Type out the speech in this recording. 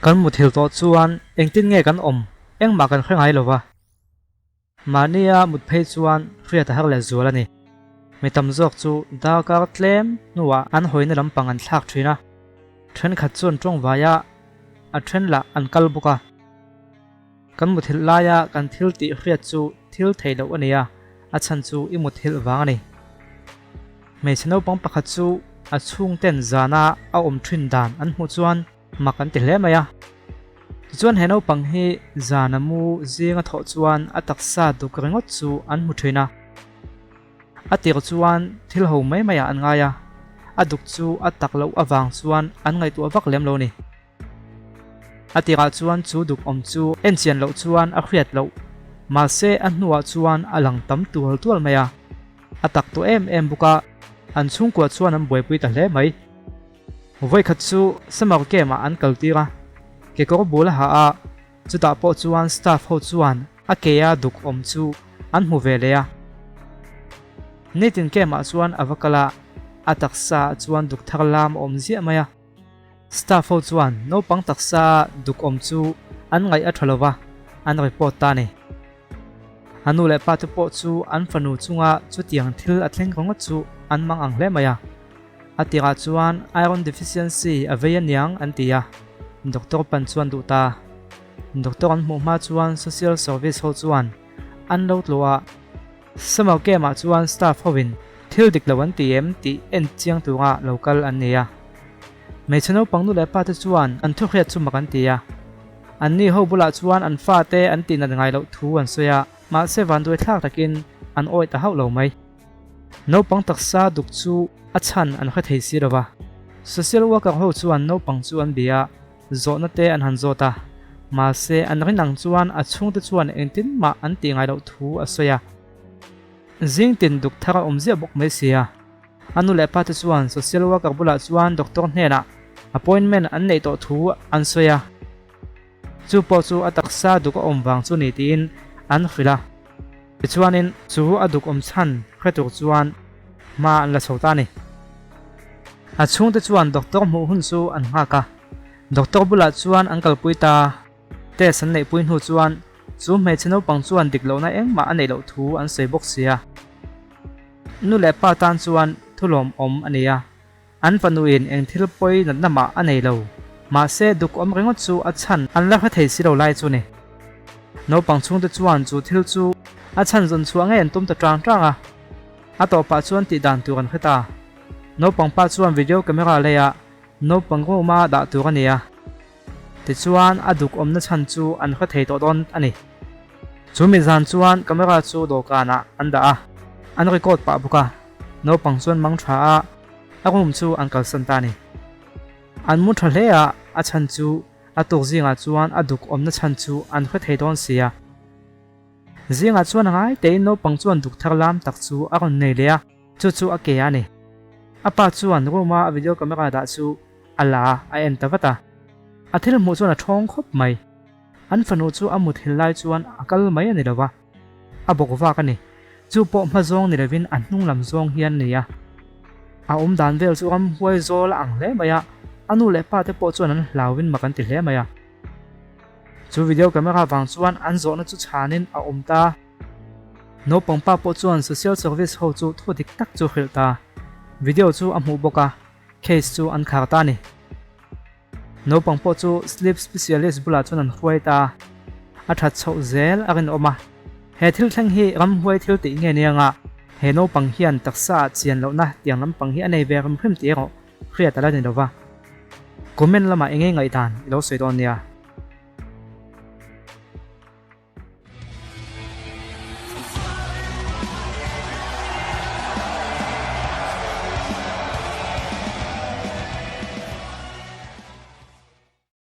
Kan muthilh tawh chuan engtin nge kan awm engmah kan hre ngai lo va. Mahnia mut phei chuan hriat a har leh zual a ni. Mi tam zawk chu darkar tlem hnuah an hawina lampang an thlak thin a, thenkhat chuan tawngvai a, a then lah an kal bawk a. Kan muthilh laia kan thil tih hriat chu thil theih loh a ni a, a chhan chu i muthilh vang a ni. Hmeichhe naupang pakhat chu a chhungten zana a awm thin dan an hmuh chuan mak an ti hle mai a. Tichuan he naupang hi zana mu zinga thawh chuan a taksa duk ringawt chu an hmu thin a. A tir chuan thil ho mai maiah an ngai a, a duk chu a tak loh avang chuan an ngaihtuah vak lem lo a ni. A tirah chuan chu duk awm chu en chian loh chuan a hriat loh, mahse a hnuah chuan a lang tam tual tual mai a. A tak tawh em em bawk a, an chhungkua chuan an buaipui ta hle mai. Vawikhat chu summer camp ah an kal tir a, kekawr bul a ha a, chutah pawh chuan staff ho chuan a ke a duk awm chu an hmu ve leh a. Nitin camp ah chuan a va kal a, a taksa ah chuan duk thar lam a awm ziah mai a. Staff ho chuan naupang taksa duk awm chu an ngaih a tha lo va, an report ta a ni. A nu leh pa te pawh chu an fanu chunga chutiang thil a thleng ringawt chu an mang ang hle mai a. A tirah chuan iron deficiency a vei aniang an ti a, doctor pan chuan duh ta. Doctor an hmuh hma chuan social service ho chuan an lo tluah a. Summer camp ah chuan staff hovin thil dik lo an ti em tih en chiang tura lo kal an ni a. Hmeichhe naupang nu leh pa te chuan an thuhriat chu mak an ti a. Anni ho bulah chuan an fate an tihnat ngai loh thu an sawi a, mahse vanduai thlak takin an awih ta hauh lo mai. Naupang taksa duk chu a chhan an hre thei si lo va. Social worker ho chuan naupang chu an bia a, Zawhna te an han zawt a, mahse an rin ang chuan a chhungte chuan engtin mah an tih ngai loh thu a sawi a. Zing tin duk thar a awm ziah bawk mai sia. A nu leh pa te chuan social worker bulah chuan doctor hnenah appointment an neih tawh thu an sawi a. Chu pawh chu a taksa duk a awm vang chu ni tiin an hrilh a. Tichuanin chu a duk awm chhan hre tur chuan hma an la chho ta a ni. A chhungte chuan doctor hmuh hun chu an nghak a, doctor bulah chuan an kalpui ta. Test an neihpui hnu chuan chu hmeichhe naupang chuan dik lohna engmah a neih loh thu an sawi bawk sia. Nu leh pa tan chuan thulawm awm a ni a, An fanuin eng thil pawi natna mah a nei lo. Mahse, duk awm ringawt chu a chhan an la hre thei si lo lai chu ni. Naupang chhungte chuan chu thil chu a chhan zawn chhuah ngei an tum ta tang tang a. A tawpah chuan tih dan tur an hre ta. Naupang pa chuan video camera leia naupang room-a dah tur a ni a. Tichuan, a duk awmna chhan chu an hre thei tawh dawn a ni. Chu mi zan chuan camera chu dawhkanah an dah a, an record pah bawk a. Naupang chuan mang tha a, a room chu an kalsan ta a ni. An mu tha hle a, a chhan chu a tuk zingah chuan a duk awmna chhan chu an hre thei dawn si a. Zingah chuan a ngai tein naupang chuan duk thar lam tak chu a rawn nei leh a, chu chu a ke a ni. A pa chuan room a a video camera dah chu a la a en ta vat a. A thil hmuh chuan a thawng khawp mai. An fanu chu a muthilh lai chuan a kal mai a ni lo va, a bawk vak a ni. Chu pawh hma zawng ni lovin a hnung lam zawng hian a ni a. A awm dan vel chu ramhuai zawl a ang hle mai a, a nu leh pa te pawh chuan an hlauin mak an ti hle mai a. Chu video camera vang chuan an zawhna chu chhanin a awm ta. Naupang pa pawh chuan social service ho chu thu dik tak chu hrilh ta. Video chu a hmuh bawk a, case chu an khar ta a ni. Naupang pawh chu sleep specialist bulah chuan an hruai ta a, a that chhoh zel a rinawm a. He thil thleng hi ramhuai thil tih nge nia nga, he naupang hian taksa ah chian lohna tiang lampang hi a nei ve hrim hrim tih erawh hriat a la ni lova. Comment lamah enge ngaihdan i lo sawi dawn nia.